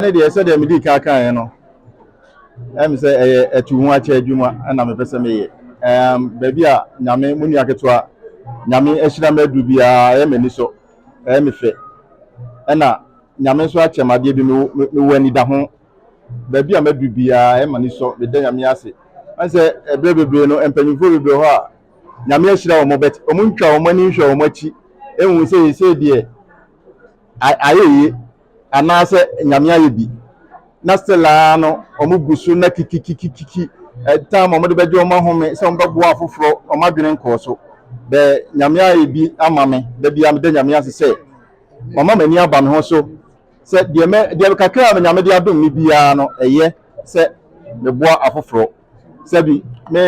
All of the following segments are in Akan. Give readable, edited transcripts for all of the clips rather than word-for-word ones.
Ne deɛ, sɛdeɛ medi kan kaeɛ no, sɛ ɛyɛ ɛtu ho akyɛ adwuma ɛna mepɛ sɛ meyɛ. Baabi a Nyame mu nua ketewa Nyame ahyira me adu biara, ɛyɛ m'ani so, ɛyɛ me fɛ. Ɛna Nyame nso akyɛ me adeɛ bi, mewɔ anida ho. Baabi a madu biara, ɛyɛ m'ani so, meda Nyame ase. Ɛn sɛ ɛberɛ bebree no, mpanyinfoɔ bebree hɔ a Nyame ahyira wɔn, but wɔn ntwa wɔn ani nhwɛ wɔn akyi ehu sɛ sɛ deɛ ayɛ yie anaasɛ Nyame ayɛ bi na still aa no wɔn gu so na kikikikiki ɛtam wɔn de bɛgye wɔn ahome sɛ wɔn bɛboa afoforɔ, wɔn adwene nkɔɔ so. Bɛɛ Nyame ayɛ bi ama me da bi a, meda Nyame ase sɛ mama m'ani aba me ho so sɛ deɛ mɛ deɛ kakra a Nyame de adom me biara no, ɛyɛ sɛ meboa afoforɔ. Sɛbi, me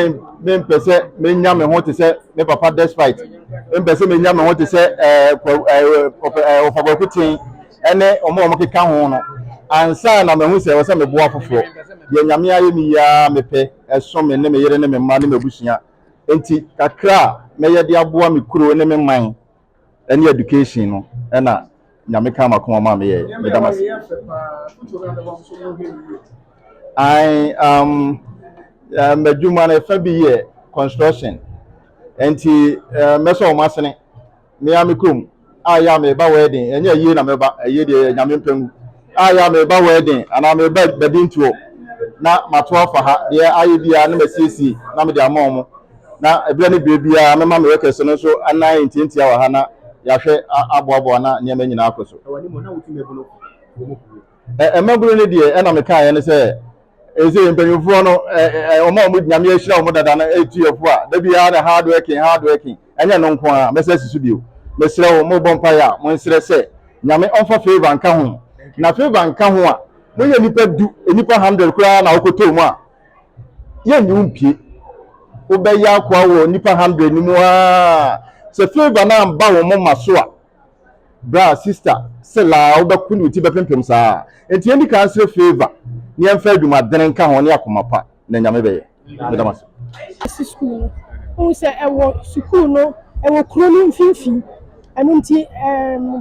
mempɛ sɛ menya me ho te sɛ me papa Despite, mempɛ sɛ menya me ho te sɛ ɛɛ ɛɛ ɔfabɔko ten ɛne wɔn a wɔkeka ho no ansa na mehu sɛ ɛwɔ sɛ meboa afoforɔ. Deɛ Nyame ayɛ me yiaa, mepɛ ɛso me ne me yere ne me mma ne m'abusua. Nti kakra a mɛyɛ de aboa me kuro ne me man ɛne education no, ɛna Nyame ka makoma ma meyɛ. Meda mo ase. I m'adwuma no ɛfa bi yɛ construction, nti mɛsɔ wɔn asene. Mmea me kurom a yɛ a meba wedding, ɛnyɛ ayie na meba, ayie deɛ Nyame mpɛ a yɛ a meba wedding anaa meba baabi ntoɔ na mato afa ha deɛ ayɛ biara na masiesie na mede ama wɔn. Na ɛberɛ ne berɛ biara mɛma me workers no nso anan ntiantia wɔ ha na yɛahwɛ aboaboa na nneɛma nyinaa akɔ so. Mmabunu no deɛ, ɛna mekaeɛ no sɛ ɛsɛ mpanyinfoɔ no ɔmo a ɔmo Nyame ahyira wɔn dada no ɛtu yɛ fo a da biara na hard working, hard working. Ɛnyɛ no nko a mɛsɛ si so bio. Mesrɛ wo, mobɔ mpaeɛ a, monsrɛ sɛ Nyame ɔmfa favour nka ho, na favour nka ho a, moyɛ nipa 10, nipa 100 koraa na wokɔtɔ mu a, yɛnni wo mpie. Wobɛyɛ akoa wɔ nipa 100 no mu aa, sɛ favour no amba wɔn moma so a, bra, sister, sɛ laa wobɛko ne wo ti bɛpempem saa. Nti yɛndi kan srɛ favour ne yɛmfa adwumadene nka ho ne akoma pa na Nyame bɛyɛ. Meda mo ase. Asi sukuu no, wohu sɛ ɛwɔ sukuu no, ɛwɔ kuro no mfimfini. Ɛno nti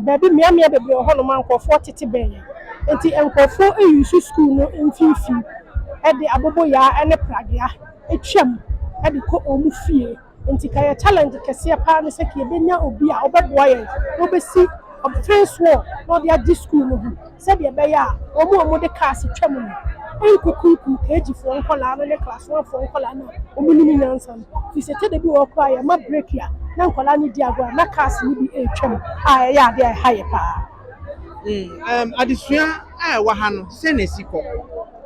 baabi mmeammea bebree wɔ hɔnom a nkurɔfoɔ tete bɛn yɛn, nti nkurɔfoɔ ayi so sukuu no mfimfini ɛde aboboyaa ɛne pragea atwam ɛde kɔ wɔn fie. Nti ka yɛ challenge kɛseɛ paa ne sɛ ka yɛbɛnya obi a ɔbɛboa yɛn na ɔbɛsi fence wall na ɔde agye sukuu no ho, sɛdeɛ ɛbɛyɛ a wɔn a wɔde cars twam no nkukunkum KG foɔ nkɔlaa no ne class 1 foɔ nkɔlaa no a wɔn nim nyansa no, fi sɛ kyɛdɛ bi wɔ hɔ koraa yɛma break a na nkɔlaa no di agorɔ a na cars no bi ɛretwam a, ɛyɛ adeɛ a ɛha yɛ paa. Adesua a ɛwɔ ha no, sɛ na esi kɔ?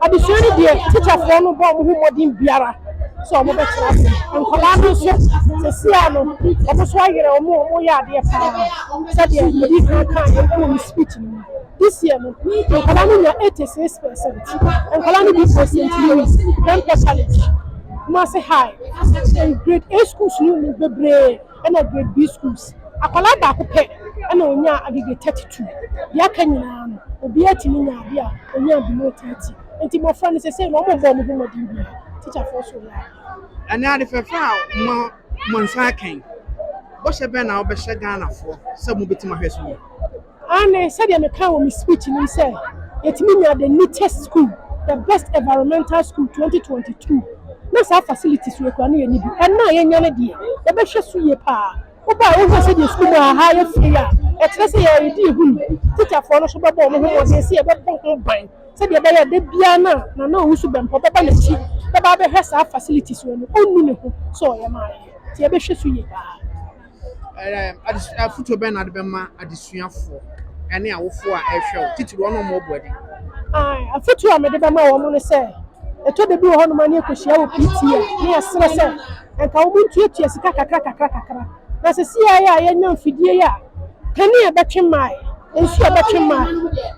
Adesua no deɛ, tikyafoɔ no bɔ ɔmo ho mmɔden biara sɛ ɔmo bɛkyerɛ ase. Nkɔlaa no nso, sesia no ɔmo nso ayerɛ ɔmo a ɔmo yɛ adeɛ paa. Sɛdeɛ medi kan kaa yɛn wɔ me speech no mu, this year no nkɔlaa no nya 86%. Nkɔlaa no bi kɔ St Louis, Prempeh College, Kumasi High, grade A schools no mu bebree, ɛna grade B schools. Akwadaa baako pɛ ɛna onya aggregate 32. Deɛ aka nyinaa no, obiara tumi nya adeɛ a onya below 30. Nti mmɔfra no sɛsɛ no, ɔmo bɔ ɔmo ho mmɔden biara. Tikyafoɔ so yɛ adeɛ. Ɛnɛ ade fɛfɛ a mo nsa akɛn, bɔhyɛ bɛn na wobɛhyɛ Ghanafoɔ sɛ mobɛtumi ahwɛ so yie? Ane, sɛdeɛ meka wɔ me speech nim sɛ yɛtumi nya the neatest school, the best environmental school 2022, na saa facilities wɔ kura no yɛ ni bi. Ɛna a yɛnya no deɛ, yɛbɛhwɛ so yie paa. Woba a, wohwɛ sɛdeɛ sukuu mu aha yɛ fie a, ɛkyerɛ sɛ yɛredi ehu ni. Tikyafoɔ no nso bɛbɔ wɔn ho mmɔden sɛ yɛbɛbɔ ho ban sɛdeɛ ɛbɛyɛ da biara no a Nana Owusu Bɛmpɔ bɛba n'akyi bɛba abɛhwɛ saa facilities wɔ no, ɔnnu ne ho sɛ ɔyɛ maa yɛ. Nti yɛbɛhwɛ so yie paa. Afotuo bɛn na ade bɛma adesuafoɔ ɛne awofoɔ a ɛrehwɛ wo, titiri wɔn a wɔwɔ Boadi? Afotuo a mede bɛma wɔn no sɛ, ɛtɔ da bi wɔ hɔnom a ne yɛkɔhyia wɔ PTA ne yɛserɛ sɛ nka wɔn ntuatua sika kakra kakra kakra, na sɛ sia yɛ a yɛnya mfidie yi a, kanea bɛtwe mmae, nsuo bɛtwe mmae.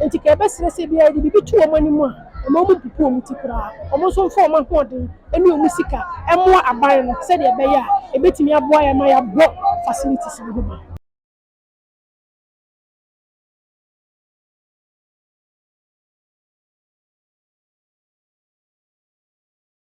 Nti ka yɛbɛserɛ sɛ biara yɛde biribi to wɔn anim a ɛma wɔn mpupu wɔn ti koraa, wɔn nso mfa wɔn ahoɔden ne wɔn sika mmoa aban no sɛdeɛ ɛbɛyɛ a ɛbɛtumi aboa yɛn ma yɛabɔ facilities no ho ban.